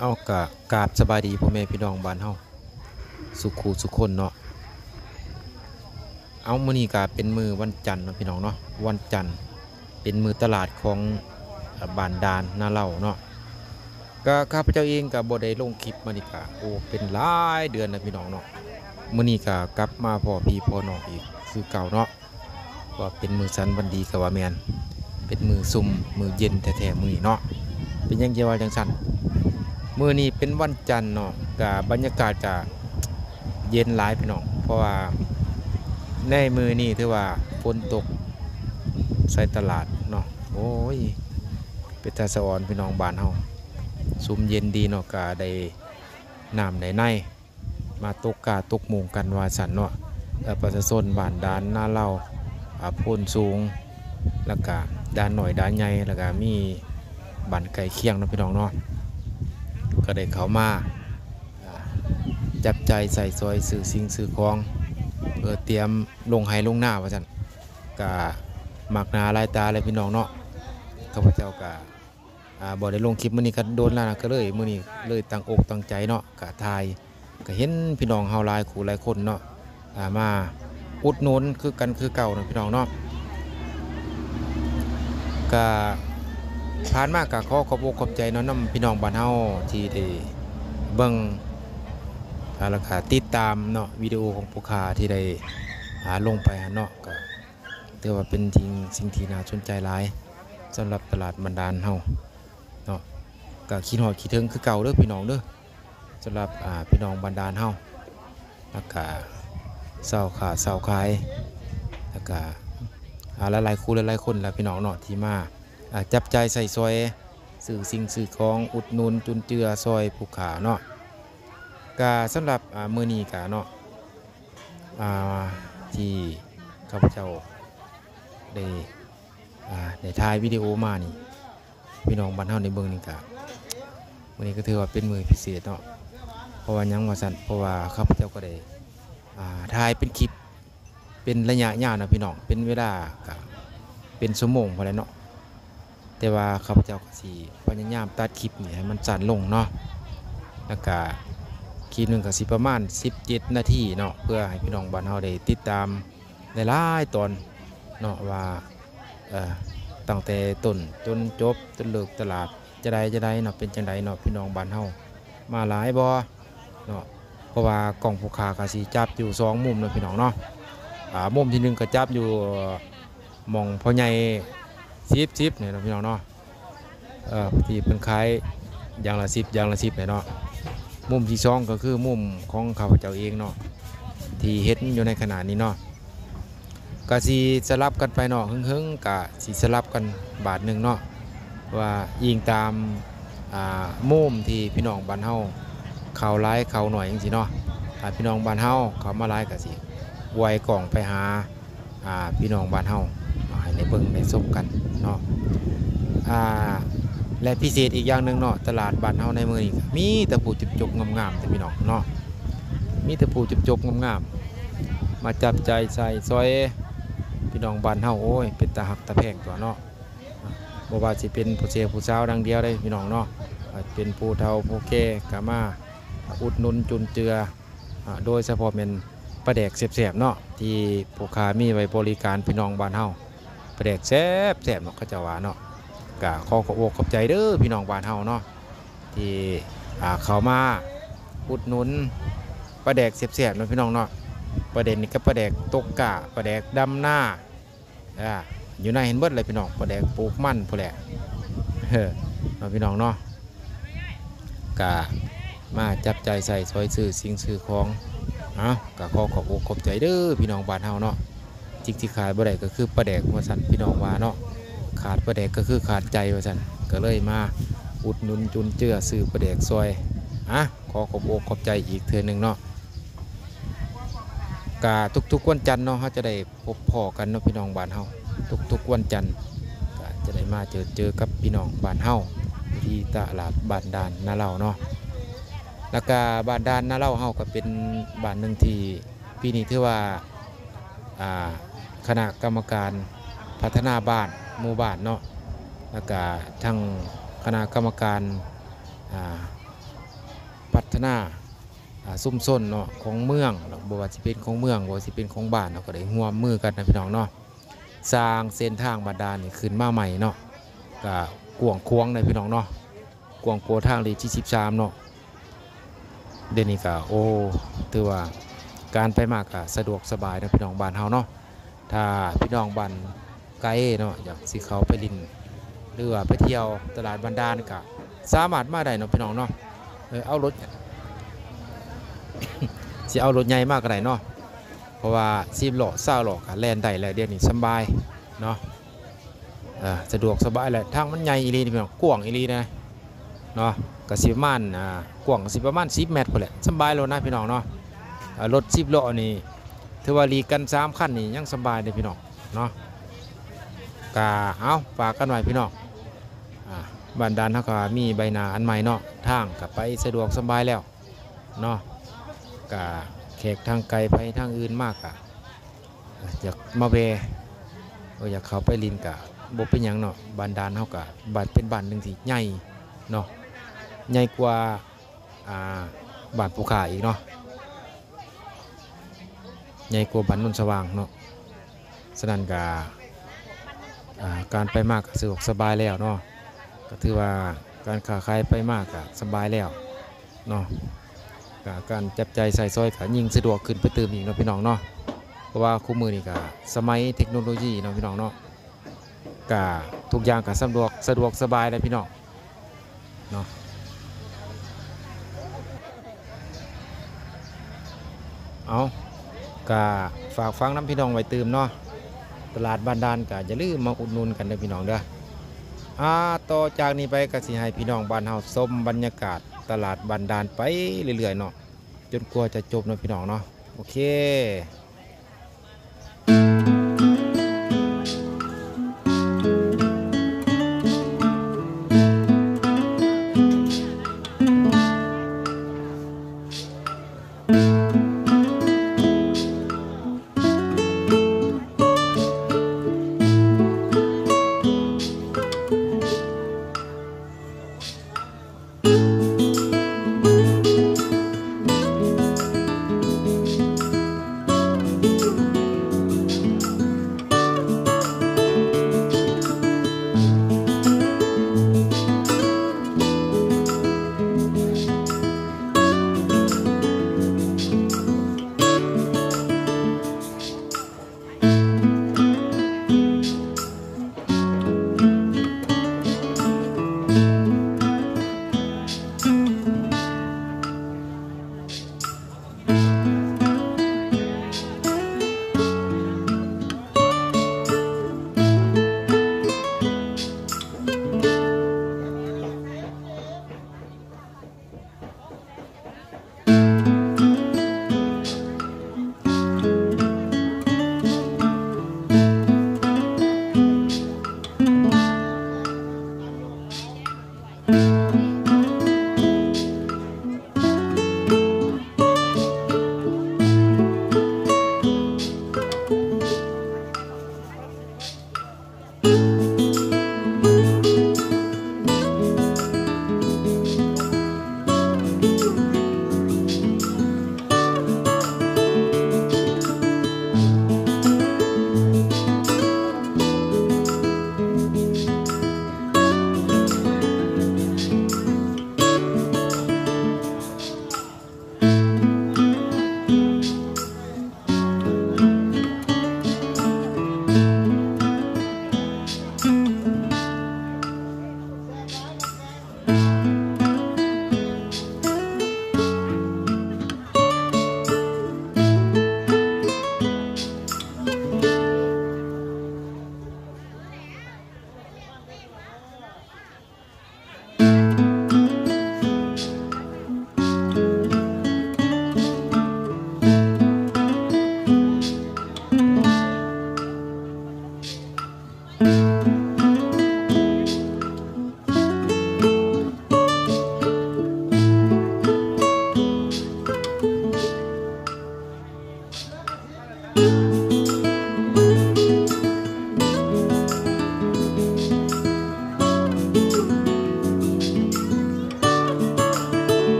ເອົາ ກະກາບສະບາຍດີພໍ່ແມ່ພີ່ນ້ອງບ້ານເຮົາສູ່ຄູ່ສູ່ຄົນເນາະ. ເອົາ ມື້ນີ້ກະເປັນມື້ວັນຈັນເນາະພີ່ນ້ອງເນາະ, ວັນຈັນເປັນມື້ຕະຫຼາດຂອງ ອາ ບ້ານດ່ານນາເຫຼົ່າເນາະ. ກະຂ້າພະເຈົ້າເອງກະບໍ່ໄດ້ລົງຄລິບມານີ້ກະ ໂອ້ ເປັນຫຼາຍເດືອນແລ້ວພີ່ນ້ອງເນາະ. ມື້ນີ້ກະກັບມາພໍ້ພີ່ພໍ້ນ້ອງອີກຄືເກົ່າເນາະ. ວ່າເປັນມື້ສັນວັນດີກໍວ່າແມ່ນ, ເປັນມື້ຊຸ່ມ ມື້ເຢັນແທ້ໆມື້ນີ້ເນາະ. ເປັນຫຍັງຈະວ່າຈັ່ງຊັ້ນ? ມື້ນີ້ເປັນວັນຈັນເນາະ, ກະບັນຍາກາດກະເຢັນຫຼາຍພີ່ນ້ອງ, ເພາະວ່າໃນມື້ນີ້ຖືວ່າຝົນຕົກໃສ່ຕະຫຼາດເນາະ. ໂອ້ຍ ເປັນຕາສະອອນພີ່ນ້ອງບ້ານເຮົາ, ຊຸ່ມເຢັນດີເນາະ, ກະໄດ້ນ້ຳໄດ້ໃນ ມາຕົກກ້າຕົກໂມງກັນວ່າຊັ້ນເນາະ. ເອີ ປະຊາຊົນບ້ານດ່ານນາເຫຼົ່າ ອາ ໂພນສູງ ແລ້ວກະດ່ານນ້ອຍດ່ານໃຫຍ່ ແລ້ວກະມີບ້ານໃກ້ຄຽງເນາະພີ່ນ້ອງເນາະ, ກໍໄດ້ເຂົ້າມາ ອາ ຈັບຈ່າຍໃຊ້ສອຍ ຊື້ສິ່ງຊື້ຂອງ ເພື່ອຕຽມລົງໄຮ່ລົງນາວ່າຊັ້ນ. ກະມັກໜ້າຫຼາຍຕາແຫຼະພີ່ນ້ອງເນາະ. ຂ້າພະເຈົ້າກະ ອາ ບໍ່ໄດ້ລົງຄລິບມື້ນີ້ກໍດົນແລ້ວນະ, ກໍເລີຍມື້ນີ້ເລີຍຕັ້ງອົກຕັ້ງໃຈເນາະ ກະຖ່າຍ, ກະເຫັນພີ່ນ້ອງເຮົາຫຼາຍຄູ່ຫຼາຍຄົນເນາະ ອາ ມາອຸດໜູນຄືກັນຄືເກົ່າເນາະພີ່ນ້ອງເນາະ. ກະຜ່ານມາກະຂໍຂອບອົກຂອບໃຈເນາະ ນຳພີ່ນ້ອງບ້ານເຮົາທີ່ໄດ້ເບິ່ງ ອາ ແລ້ວກະຕິດຕາມເນາະ ວິດີໂອຂອງຜູ້ຂ້າທີ່ໄດ້ ອາ ລົງໄປຫັ້ນເນາະ. ກະ ຖືວ່າເປັນສິ່ງ ສິ່ງທີ່ໜ້າສົນໃຈຫຼາຍສຳລັບຕະຫຼາດບ້ານດ່ານເຮົາເນາະ. ກະຄິດຮອດຄິດເຖິງຄືເກົ່າເດີພີ່ນ້ອງເດີ, ສຳລັບ ອາ ພີ່ນ້ອງບ້ານດ່ານເຮົາ ແລ້ວກະຊາວຄ້າຊາວຂາຍ ແລ້ວກະ ອາ ຫຼາຍໆຄູ່ຫຼາຍໆຄົນລະພີ່ນ້ອງເນາະ ທີ່ມາ ອາ ຈັບຈ່າຍໃຊ້ສອຍ ຊື້ສິ່ງຊື້ຂອງ ອຸດໜູນຈຸນເຈືອຊ່ອຍຜູ້ຂ້າເນາະ. ກະສຳລັບ ອາ ມື້ນີ້ກະເນາະ ອາ ທີ່ຂ້າພະເຈົ້າໄດ້ ອາ ໄດ້ຖ່າຍວິດີໂອມານີ້ ພີ່ນ້ອງບ້ານເຮົາໄດ້ເບິ່ງນີ້ກະ ມື້ນີ້ກໍຖືວ່າເປັນມື້ພິເສດເນາະ. ເພາະວ່າຫຍັງວ່າຊັ້ນ? ເພາະວ່າຂ້າພະເຈົ້າກໍໄດ້ ອາ ຖ່າຍເປັນຄລິບເປັນໄລຍະຍາວນະພີ່ນ້ອງ, ເປັນເວລາກະເປັນຊົ່ວໂມງພຸ້ນແຫຼະເນາະ. ແຕ່ວ່າຂ້າພະເຈົ້າກໍຊິພະຍາຍາມຕັດຄລິບນີ້ໃຫ້ມັນສັ້ນລົງເນາະ, ແລ້ວກະຄລິບໜຶ່ງກໍຊິປະມານສິບເຈັດນາທີເນາະ ເພື່ອໃຫ້ພີ່ນ້ອງບ້ານເຮົາໄດ້ຕິດຕາມຫຼາຍໆຕອນເນາະ ວ່າ ເອີ ຕັ້ງແຕ່ຕົ້ນຈົນຈົບ ຈົນເລີກຕະຫຼາດ ຈະໃດຈະໃດເນາະ ເປັນຈັ່ງໃດເນາະ ພີ່ນ້ອງບ້ານເຮົາມາຫຼາຍບໍ່ເນາະ. ເພາະວ່າກ້ອງຜູ້ຂ້າກໍຊິຈັບຢູ່ສອງມຸມເນາະ ພີ່ນ້ອງເນາະ. ອາ ມຸມທີໜຶ່ງກໍຈັບຢູ່ໝ່ອງພໍ່ໃຫຍ່ສິບສິບນີ້ເນາະ ພີ່ນ້ອງເນາະ, ເອີ ທີ່ເພິ່ນຂາຍຢ່າງລະສິບ ຢ່າງລະສິບນີ້ເນາະ. ມຸມທີສອງກໍຄືມຸມຂອງຂ້າພະເຈົ້າເອງເນາະ ທີ່ເຫັນຢູ່ໃນຂະນະນີ້ເນາະ. ກະຊິສະຫຼັບກັນໄປເນາະ, ເຫິງໆກະຊິສະຫຼັບກັນບາດໜຶ່ງເນາະ ວ່າອີງຕາມ ອາ ມຸມທີ່ພີ່ນ້ອງບ້ານເຮົາເຂົ້າຫຼາຍເຂົ້າໜ້ອຍຈັ່ງຊີ້ເນາະ. ອາ ພີ່ນ້ອງບ້ານເຮົາເຂົ້າມາຫຼາຍກະຊິອວຍກ້ອງໄປຫາ ອາ ພີ່ນ້ອງບ້ານເຮົາເນາະ ໃຫ້ໄດ້ເບິ່ງໄດ້ຊົມກັນເນາະ. ອາ ແລະ ພິເສດອີກຢ່າງໜຶ່ງເນາະ ຕະຫຼາດບ້ານເຮົາໃນມື້ນີ້ມີແຕ່ຜູ້ຈົບໆງາມໆເດີພີ່ນ້ອງເນາະ, ມີແຕ່ຜູ້ຈົບໆງາມໆ ມາຈັບຈ່າຍໃຊ້ສອຍພີ່ນ້ອງບ້ານເຮົາ. ໂອ້ຍ ເປັນຕາຮັກຕາແພງຕົວະເນາະ. ບໍ່ວ່າຊິເປັນຜູ້ແຊຜູ້ສາວຢ່າງດຽວເດ້ພີ່ນ້ອງເນາະ, ອາດເປັນຜູ້ເຖົ້າຜູ້ແກ່ກໍມາອຸດໜູນຈຸນເຈືອ ອາ ໂດຍສະເພາະແມ່ນປາແດກແຊບໆເນາະ ທີ່ພໍ່ຄ້າມີໄວ້ບໍລິການພີ່ນ້ອງບ້ານເຮົາ. ປາແດກແຊບໆເນາະ ເຂົາເຈົ້າວ່າເນາະ. ກະຂໍຂອບອົກຂອບໃຈເດີພີ່ນ້ອງບ້ານເຮົາເນາະ ທີ່ ອາ ເຂົ້າມາອຸດໜູນປາແດກແຊບໆເນາະ ພີ່ນ້ອງເນາະ. ປາແດກນີ້ກໍປາແດກຕົກກ້າ ປາແດກດຳນາ ອາ ຢູ່ໃນເຫັນເບິດເລີຍພີ່ນ້ອງ, ປາແດກປູກມັນພຸ້ນແຫຼະ ເນາະ ພີ່ນ້ອງເນາະ. ກະມາຈັບຈ່າຍໃຊ້ສອຍຊື້ສິ່ງຊື້ຂອງ. ເອົ້າ ກະຂໍຂອບອົກຂອບໃຈເດີພີ່ນ້ອງບ້ານເຮົາເນາະ. ສິ່ງທີ່ຂາດບໍ່ໄດ້ກໍຄືປາແດກວ່າຊັ້ນ ພີ່ນ້ອງວ່າເນາະ, ຂາດປາແດກກໍຄືຂາດໃຈວ່າຊັ້ນ, ກໍເລີຍມາອຸດໜູນຈຸນເຈືອຊື້ປາແດກຊ່ອຍ. ອາ ຂໍຂອບອົກຂອບໃຈອີກເທື່ອໜຶ່ງເນາະ. ກະທຸກໆວັນຈັນເນາະ ເຮົາຈະໄດ້ ພົບພໍ້ກັນເນາະ ພີ່ນ້ອງບ້ານເຮົາ ທຸກໆວັນຈັນ ກະຈະໄດ້ມາເຈີເຈີກັບພີ່ນ້ອງບ້ານເຮົາທີ່ຕະຫຼາດບ້ານດ່ານນາເຫຼົ່າເນາະ. ແລ້ວກະບ້ານດ່ານນາເຫຼົ່າເຮົາກໍເປັນບ້ານໜຶ່ງທີ່ປີນີ້ຖືວ່າ ອາ ຄະນະກຳມະການ ພັດທະນາບ້ານ ໝູ່ບ້ານເນາະ ແລ້ວກະທັງຄະນະກຳມະການ ອ່າ ພັດທະນາ ອ່າ ຊຸມຊົນເນາະ ຂອງເມືອງເນາະ ບໍ່ວ່າຊິເປັນຂອງເມືອງ ບໍ່ວ່າຊິເປັນຂອງບ້ານເນາະ ກໍໄດ້ຮ່ວມມືກັນນະພີ່ນ້ອງເນາະ ສ້າງເສັ້ນທາງບາດານນີ້ຂຶ້ນມາໃໝ່ເນາະ ກະກວ້າງຂວາງເດ້ພີ່ນ້ອງເນາະ ກວ້າງກວ່າທາງເລກທີສິບສາມເນາະ ດຽວນີ້ກະ ໂອ້ ຖືວ່າການໄປມາກະສະດວກສະບາຍເນາະພີ່ນ້ອງບ້ານເຮົາເນາະ ຖ້າພີ່ນ້ອງບ້ານໄກເນາະ ຢາກຊິເຂົ້າໄປຫຼິ້ນ ຫຼືວ່າໄປທ່ຽວຕະຫຼາດບານດານກະສາມາດມາໄດ້ເນາະພີ່ນ້ອງເນາະ ເອີ ເອົາລົດ ຊິເອົາລົດໃຫຍ່ມາກໍໄດ້ເນາະ ເພາະວ່າສິບລໍ້ ຊາວລໍ້ກະແລ່ນໄດ້ແລ້ວ ດຽວນີ້ສຳບາຍເນາະ ເອີ ສະດວກສະບາຍແຫຼະ ທາງມັນໃຫຍ່ອີ່ຫຼີພີ່ນ້ອງ ກວ້າງອີ່ຫຼີນະເນາະ ກະຊິປະມານ ອ່າ ກວ້າງກະຊິປະມານສິບແມັດພຸ້ນແຫຼະ ສຳບາຍໂລດນະພີ່ນ້ອງເນາະ ອ່າ ລົດສິບລໍ້ນີ້ ຖືວ່າຫຼີກກັນສາມຄັນນີ້ຍັງສຳບາຍເດ້ພີ່ນ້ອງເນາະ ກະ ເອົາ ຝາກກັນໄວ້ພີ່ນ້ອງ ອ່າ ບ້ານດານເຮົາກະມີໃບໜ້າອັນໃໝ່ເນາະ ທາງກະໄປສະດວກສະບາຍແລ້ວເນາະ ກະແຂກທາງໄກໄປທາງອື່ນມາກະ ຢາກມາແວ່ ເອີ ຢາກເຂົ້າໄປຫຼິ້ນກະບໍ່ເປັນຫຍັງເນາະ ບ້ານດານເຮົາກະບ້ານ ເປັນບ້ານໜຶ່ງທີ່ໃຫຍ່ເນາະ ໃຫຍ່ກວ່າ ອ່າ ບ້ານຜູ້ຂ້າອີກເນາະ ໃຫຍ່ກວ່າບ້ານໂນນສະຫວ່າງເນາະ ສະນັ້ນກະ ອ່າ ການໄປມາກະສະດວກສະບາຍແລ້ວເນາະ ກະຖືວ່າການຄ້າຂາຍໄປມາກະສະບາຍແລ້ວ ເນາະ ກະການຈັບຈ່າຍໃຊ້ສອຍກະຍິ່ງສະດວກຂຶ້ນໄປຕື່ມອີກເນາະພີ່ນ້ອງເນາະ ເພາະວ່າຄູ່ມື້ນີ້ກະສະໄໝເທັກໂນໂລຢີເນາະພີ່ນ້ອງເນາະ ກະທຸກຢ່າງກະສະດວກ ສະດວກສະບາຍແລ້ວພີ່ນ້ອງເນາະ ເອົາ ກະຝາກຝັງນຳພີ່ນ້ອງໄວ້ຕື່ມເນາະ ຕະຫຼາດບ້ານດານກະຢ່າລືມມາອຸດໜູນກັນເດີພີ່ນ້ອງເດີ ອ່າ ຕໍ່ຈາກນີ້ໄປກະຊິໃຫ້ພີ່ນ້ອງບ້ານເຮົາຊົມບັນຍາກາດຕະຫຼາດບ້ານດານໄປເລື້ອຍໆເນາະ ຈົນກວ່າຈະຈົບເນາະພີ່ນ້ອງເນາະ ໂອເຄ.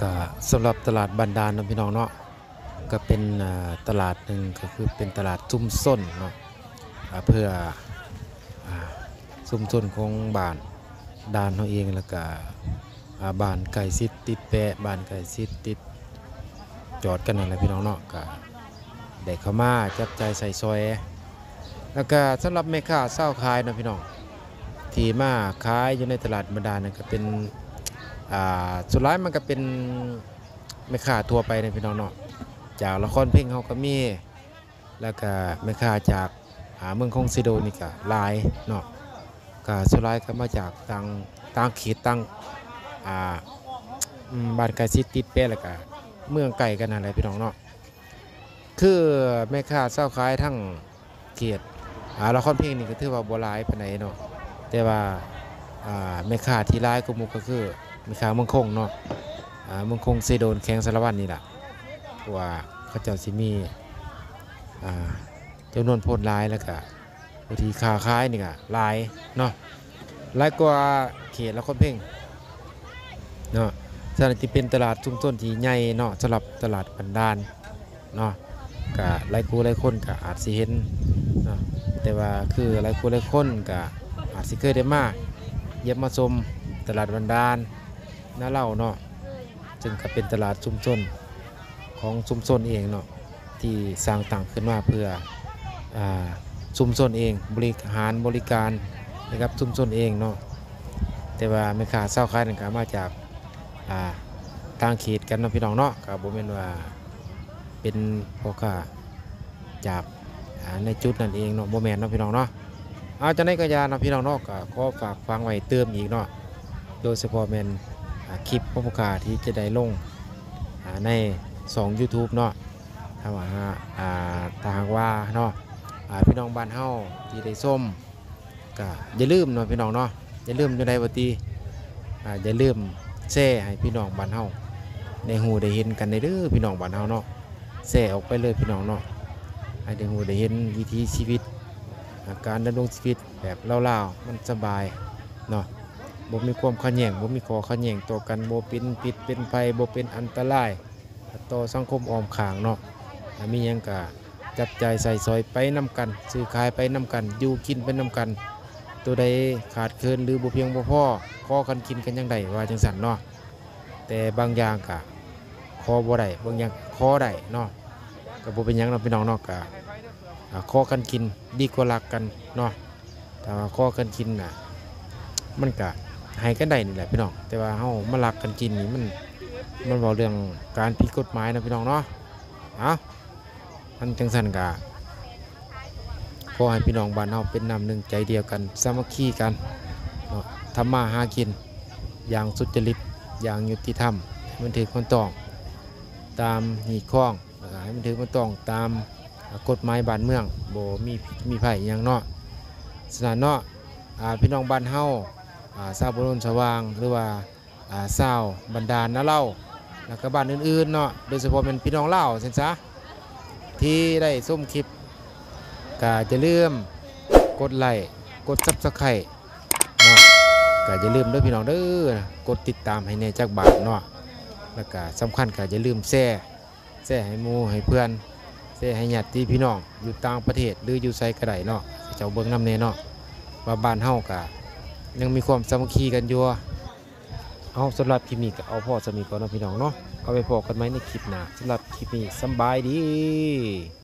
ກະສຳລັບຕະຫຼາດບ້ານດ່ານເນາະ ພີ່ນ້ອງເນາະ ກະເປັນ ອ່າ ຕະຫຼາດໜຶ່ງ ກະຄືເປັນຕະຫຼາດຊຸມຊົນເນາະ ອ່າ ເພື່ອ ອ່າ ຊຸມຊົນຂອງບ້ານດ່ານເຮົາເອງ ແລ້ວກະ ອ່າ ບ້ານໃກ້ຊິດຕິດແປະ ບ້ານໃກ້ຊິດຕິດຈອດກັນນັ້ນແຫຼະ ພີ່ນ້ອງເນາະ ກະໄດ້ເຂົ້າມາຈັບຈ່າຍໃຊ້ສອຍ ແລ້ວກະສຳລັບແມ່ຄ້າຊາວຂາຍເນາະ ພີ່ນ້ອງ ທີ່ມາຂາຍຢູ່ໃນຕະຫຼາດບ້ານດ່ານນັ້ນ ກະເປັນ ອ່າ ສ່ວນຫຼາຍມັນກະເປັນ ແມ່ຄ້າທົ່ວໄປເນາະ ພີ່ນ້ອງເນາະ ຈາກລະຄອນເພັງເຮົາກະມີ ແລ້ວກະແມ່ຄ້າຈາກ ອ່າ ເມືອງຄົງເຊໂດນນີ້ກະຫຼາຍເນາະ ກະສ່ວນຫຼາຍກະມາຈາກຕ່າງ ຕ່າງເຂດ ຕ່າງ ອ່າ ອືມ ບ້ານໃກ້ຊິດຕິດແປະ ແລ້ວກະເມືອງໃກ້ກັນຫັ້ນແຫຼະ ພີ່ນ້ອງເນາະ ຄືແມ່ຄ້າຊາວຂາຍທັງ ເຂດ ອ່າ ລະຄອນເພັງນີ້ກະຖືວ່າບໍ່ຫຼາຍປານໃດເນາະ ແຕ່ວ່າ ອ່າ ແມ່ຄ້າທີ່ຫຼາຍກວ່າໝູ່ກະຄືແມ່ຄ້າເມືອງຄົງເນາະ ອ່າ ເມືອງຄົງເຊໂດນ ແຂວງສາລະວັນນີ້ລະ ເພາະວ່າເຂົາເຈົ້າຊິມີ ອ່າ ຈຳນວນຄົນຫຼາຍ ແລ້ວກະຜູ້ທີ່ຄ້າຂາຍນີ້ກະຫຼາຍເນາະ ຫຼາຍກວ່າເຂດລະຄອນເພັງເນາະ ສະນັ້ນຈຶ່ງເປັນຕະຫຼາດຊຸມຊົນທີ່ໃຫຍ່ເນາະ ສຳລັບຕະຫຼາດບ້ານດ່ານ ເນາະ ກະຫຼາຍຄູ່ຫຼາຍຄົນກະອາດຊິເຫັນເນາະ ແຕ່ວ່າຄືຫຼາຍຄູ່ຫຼາຍຄົນກະອາດຊິເຄີຍໄດ້ມາຢ້ຽມມາຊົມຕະຫຼາດບ້ານດ່ານນາເລົາເນາະ ເຊິ່ງກະເປັນຕະຫຼາດຊຸມຊົນຂອງຊຸມຊົນເອງເນາະ ທີ່ສ້າງຕັ້ງຂຶ້ນມາເພື່ອ ອ່າ ຊຸມຊົນເອງ ບໍລິຫານບໍລິການໃຫ້ກັບຊຸມຊົນເອງເນາະ ແຕ່ວ່າແມ່ຄ້າຊາວຂາຍນັ້ນກະມາຈາກ ອ່າ ຕ່າງເຂດກັນເນາະ ພີ່ນ້ອງເນາະ ກະບໍ່ແມ່ນວ່າ ເປັນພໍ່ຄ້າຈາກ ອ່າ ໃນຈຸດນັ້ນເອງເນາະ ບໍ່ແມ່ນເນາະ ພີ່ນ້ອງເນາະ ເອົາ ຈັ່ງໃດກະຢ່າເນາະ ພີ່ນ້ອງເນາະ ກະຂໍຝາກຝັງໄວ້ເຕີມອີກເນາະ ໂດຍສະເພາະແມ່ນ ອ່າ ຄລິບຂອງພໍ່ຄ້າທີ່ຈະໄດ້ລົງ ອ່າ ໃນຊ່ອງຢູທູບເນາະ ຖ້າວ່າ ອ່າ ຖ້າຫາກວ່າເນາະ ອ່າ ພີ່ນ້ອງບ້ານເຮົາທີ່ໄດ້ຊົມ ກະຢ່າລືມເນາະ ພີ່ນ້ອງເນາະ ຢ່າລືມຈັ່ງໃດວ່າຕິ ອ່າ ຢ່າລືມແຊໃຫ້ພີ່ນ້ອງບ້ານເຮົາໄດ້ຮູ້ໄດ້ເຫັນກັນແດ່ເດີ ພີ່ນ້ອງບ້ານເຮົາເນາະ ແຊອອກໄປເລີຍ ພີ່ນ້ອງເນາະ ໃຫ້ໄດ້ຮູ້ໄດ້ເຫັນວິຖີຊີວິດ ອ່າ ການດຳລົງຊີວິດແບບລາວໆ ມັນສະບາຍເນາະ ບໍ່ມີຄວາມຂັດແຍ່ງ ບໍ່ມີຂໍ້ຂັດແຍ່ງຕໍ່ກັນ ບໍ່ເປັນພິດເປັນໄພ ບໍ່ເປັນອັນຕະລາຍ ຕໍ່ສັງຄົມອ້ອມຂ້າງເນາະ ຖ້າມີຫຍັງກະຈັບຈ່າຍໃຊ້ສອຍໄປນຳກັນ ຊື້ຂາຍໄປນຳກັນ ຢູ່ກິນໄປນຳກັນ ໂຕໃດຂາດເຂີນ ຫຼື ບໍ່ພຽງບໍ່ພໍ ຂໍກັນກິນກັນຍັງໄດ້ ວ່າຈັ່ງຊັ້ນເນາະ ແຕ່ບາງຢ່າງກະຂໍບໍ່ໄດ້ ບາງຢ່າງຂໍໄດ້ເນາະ ກະບໍ່ເປັນຫຍັງເນາະ ພີ່ນ້ອງເນາະ ກະ ອ່າ ຂໍກັນກິນດີກວ່າລັກກັນເນາະ ຖ້າວ່າຂໍກັນກິນນະ ມັນກະໃຫ້ກັນໄດ້ນີ້ແຫຼະ ພີ່ນ້ອງ ແຕ່ວ່າເຮົາມາລັກກັນກິນນີ້ ມັນ ມັນເວົ້າເລື່ອງການຜິດກົດໝາຍເນາະ ພີ່ນ້ອງເນາະ ເອົາ ຄັນຈັ່ງຊັ້ນກະ ຂໍໃຫ້ພີ່ນ້ອງບ້ານເຮົາເປັນນ້ຳໜຶ່ງໃຈດຽວກັນ ສາມັກຄີກັນເນາະ ທຳມາຫາກິນຢ່າງສຸດຈະລິດ ຢ່າງຍຸຕິທຳ ໃຫ້ມັນຖືກມັນຕ້ອງຕາມຮີດຄອງ ແລ້ວກະໃຫ້ມັນຖືກມັນຕ້ອງຕາມ ອ່າ ກົດໝາຍບ້ານເມືອງ ບໍ່ມີ ມີໄພອີ່ຫຍັງເນາະ ສະນັ້ນເນາະ ອ່າ ພີ່ນ້ອງບ້ານເຮົາ ອ່າ ຊາວໂພນໂນນສະຫວ່າງ ຫຼືວ່າ ອ່າ ຊາວບ້ານດ່ານນາເລົາ ແລ້ວກະບ້ານອື່ນໆເນາະ ໂດຍສະເພາະແມ່ນພີ່ນ້ອງລາວຊັ້ນຊະ ທີ່ໄດ້ຊົມຄລິບ ກະຢ່າລືມກົດໄລ້ ກົດຊັບສະໄຄຣບເນາະ ກະຢ່າລືມເດີພີ່ນ້ອງເດີ ກົດຕິດຕາມໃຫ້ແດ່ຈັກບາດເນາະ ແລ້ວກະສຳຄັນກະຢ່າລືມແຊ ແຊໃຫ້ໝູ່ໃຫ້ເພື່ອນ ແຊໃຫ້ຍາດຕິພີ່ນ້ອງຢູ່ຕ່າງປະເທດ ຫຼື ຢູ່ໃສກະໄດ້ເນາະ ເຂົາເຈົ້າເບິ່ງນຳແດ່ເນາະ ວ່າບ້ານເຮົາກະຍັງມີຄວາມສາມັກຄີກັນຢູ່. ເອົາ ສຳລັບຄລິບນີ້ກະເອົາພໍສ່ຳນີ້ກ່ອນເນາະ ພີ່ນ້ອງເນາະ ເອົາໄວ້ພໍ້ກັນໃໝ່ໃນຄລິບໜ້າ ສຳລັບຄລິບນີ້ສຳບາຍດີ.